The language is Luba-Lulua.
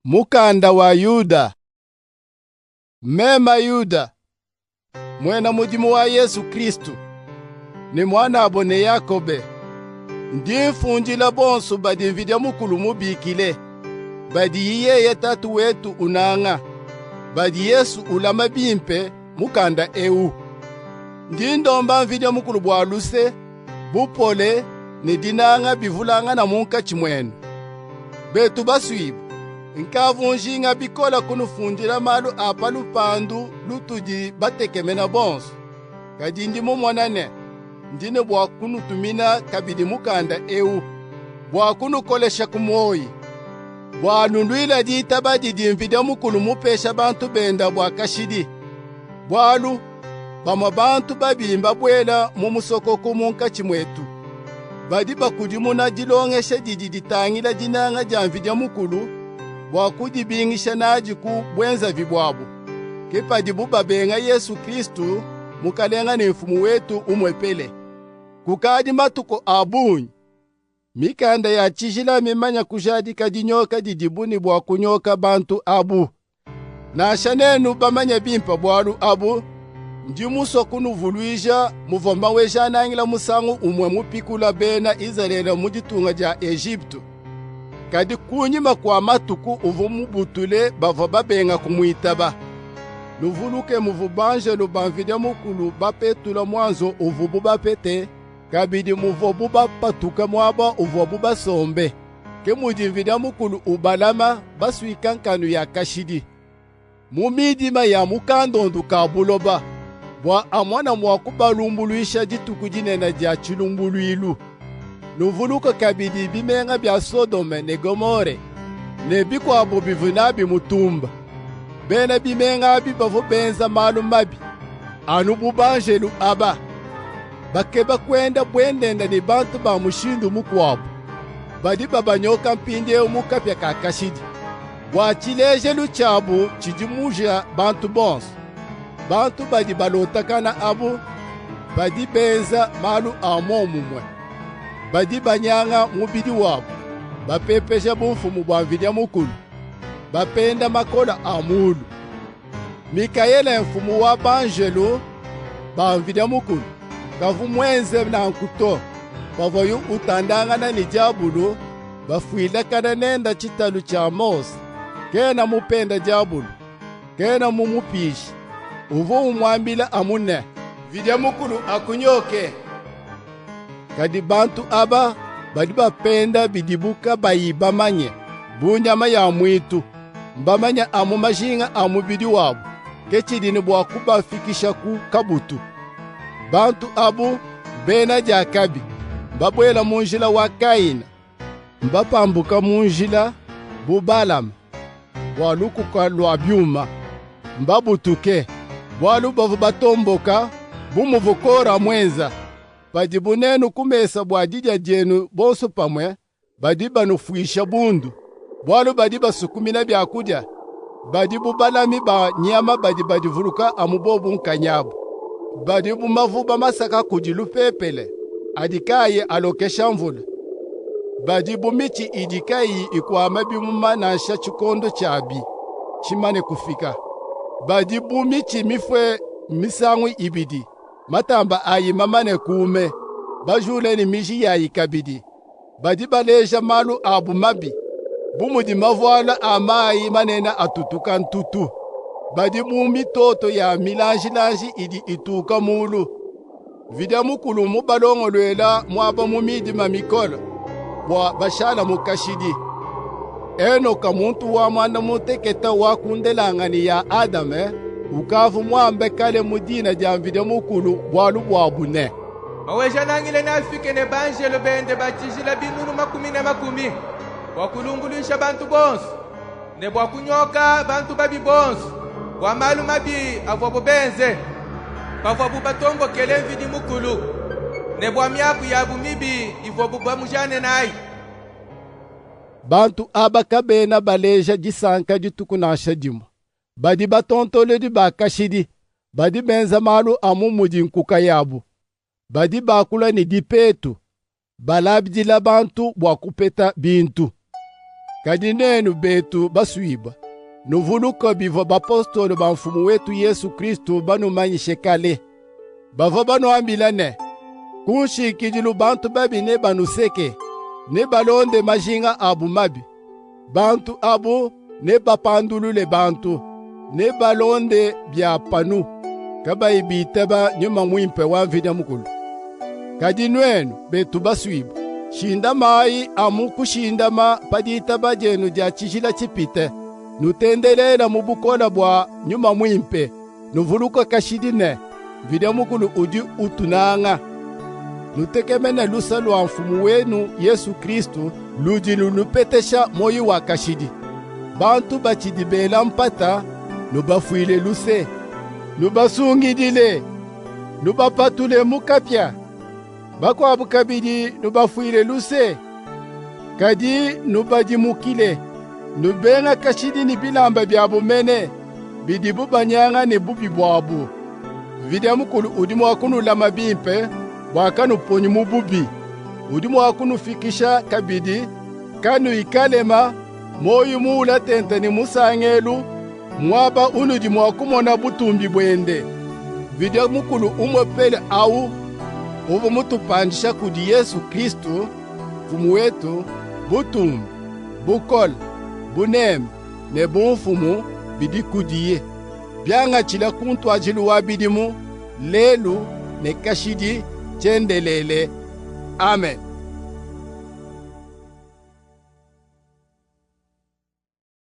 Mukanda wa Yuda. Meme Yuda, muena mudimu wa Yesu Kristu, ne muanabo ne Yakobe, ndi mfundila bonsu badi Mvidi Mukulu mubikile, badi yeye Tatu wetu unanga, badi Yesu ulama bimpe mukanda ewu. Ndi ndomba Mvidi Mukulu bua luse, bupole ne dinanga bivulangana munkatshi muenu. Betu basuibue, nkavu njinga bikole kunufundila malu a pa lupandu lutudi batekemena bonso. Kadi ndi mumona ne, ndi ne bua kunutumina kabidi mukanda eu bua kunukolesha ku muoyi, bua nuluila ditaba didi Mvidi Mukulu mupesha bantu benda bua kashidi. Bualu bamue bantu babi mbabuela mu musokoku munkatshi muetu. Badi bakudimuna dilongesha didi ditangila dinanga dia Mvidi Mukulu bua kudibingisha nadi ku buenzavi buabu. Ke padibu babenga Yesu Kristu, Mukalenga ne Mfumu wetu umuepele. Kukadi matuku a bungi, mikanda ya tshijila mimanya kujadika dinyoka didibu ne bua kunyoka bantu abu. Nansha nenu bamanye bimpe bualu abu, ndi musue kunuvuluija muvua Maweja-Nangila musangu umue mupikula bena Izalele mu ditunga dia Ejipitu. Kadi kunyima kua matuku uvua mubutule bavua babenga kumuitaba. Nuvuluke muvua banjelu ba Mvidi Mukulu bapetula muanzu uvubu bapete, kabidi muvuabu bapatuka muaba uvuabu basombe. Ke mudi Mvidi Mukulu ubalama basuika nkanu ya kashidi mu midima ya mu kandondu ka buloba, bua amone mua kubalumbuluisha dituku dinene dia tshilumbuluilu. Nuvuluke kabidi bimenga bia Sodome ne Gomore ne bikuabu bivua nabi mutumba. Bena bimenga abi bavua benza malu mabi anu bu banjelu aba, bakeba kuenda buendenda ne bantu ba mushindu mukuabu. Badi babanyoka mpindieu mu kapia ka kashidi, bua tshilejelu tshiabu tshidimuja bantu bonso. Bantu badi balotakana abu badi benza malu a muomumue, badi banyanga mubidi wabu, bapepeja bumfumu bua Mvidi Mukulu, bapenda makole a mulu. Mikaele mfumu wa banjelu ba Mvidi Mukulu kavua muenze nanku to, pavuaye utandangana ne diabulu, bafuilakana nende tshitalu tshia Mose. Kena mupenda diabulu, kena mumupishe. Uvua umuambila amu ne, Mvidi Mukulu akunyoke. Kadi bantu aba badi bapenda bidibu kabayi bamanye, bu nyama ya muitu, mbamanye amu majinga a mubidi wabu, ke tshidi ne bua kubafikisha ku kabutu. Bantu abu bena diakabi, mbabuela mu njila wa Kayina, mbapambuka mu njila bu Balama bua lukuka lua biuma, mbabutuke bualu bavua batomboka bu muvua Kora muenza. Padibu nenu ku mesa bua didia dienu bonso pamue, badi banufuisha bundu, bualu badi basukumina biakudia. Badi bu balami ba nyama badi badivuluka amu bobu nkayabu. Badi bu mavuba masaka kudi lupepele, adi kaayi alokesha mvula. Badi bu mitshi idi kayiyi ikuama bimuma nansha tshikondo tshiabi tshimane kufika. Badi bu mitshi mifue misangu ibidi, matamba ayi mamane kuume, bajule ne miji yayi kabidi. Badi baleja malu abu mabi, bu mudi mavuala a mayi manene atutuka ntutu. Badi bu mitoto ya milanjilanji idi ituka mulu. Mvidi Mukulu mmubalongoluela muaba mu midima mikole, bua bashalamu kashidi. Enoka muntu wa muanda mutekete wa ku ndelanganyi ya Adame ukavua muambe kale mu dina dia Mvidi Mukulu bualu buabu ne, Maweja-Nangila neafike ne banjelu bende ba tshijila binunu makumi ne makumi bua kulumbuluisha bantu bonsu, ne bua kunyoka bantu babi bonsu bua malu mabi avuabu benze pavuabu batombokele Mvidi Mukulu, ne bua miaku yabu mibi ivuabu bamujane nayi. Bantu aba kabena baleja disanka dituku nansha dimue. Badi batontolodi ba kashidi, badi benza malu amu mudi nkuka yabu. Badi bakula ne dipetu, balabidila bantu bua kupeta bintu. Kadi nuenu betu basuibue, nuvuluke bivua bapostolo ba Mfumu wetu Yezu Kristu banumanyishe kale. Bavua banuambila ne, ku nshikidilu bantu babi nebanuseke, nebalonde majinga abu mabi. Bantu abu nebapandulule bantu, nebalonde bia panu, kabayi bitaba Nyuma Muimpe wa Mvidi Mukulu. Kadi nuenu betu basuibue, shindamayi amu kushindama pa ditaba dienu dia tshijila tshipite. Nutendelela mu bukole bua Nyuma Muimpe, nuvuluke kashidi ne, Mvidi Mukulu udi utunanga. Nutekemene luse lua Mfumu wenu Yezu Kristu ludi lunupetesha muoyo wa kashidi. Bantu batshidi bela mpata, nubafuile luse, nubasungidile, nubapatule mu kapia. Bakuabu kabidi nubafuile luse, kadi nubadimukile, nubenga kashidi ne bilamba biabu mene bidibu banyanga ne bubi buabu. Mvidi Mukulu udi mua kunulama bimpe bua kanuponyi mu bubi. Udi mua kunufikisha kabidi kanuyi kalema, muoyo muula tente ne musangelu, muaba unudi mua kumona butumbi buende. Mvidi Mukulu umuepele awu uvua mutupandisha kudi Yezu Kristu, Mfumu wetu, butumbi, bukole, buneme ne bumfumu bidi kudiye, biangatshila ku ntuadijilu wa bidimu, lelu ne kashidi tshiendelele. Amen.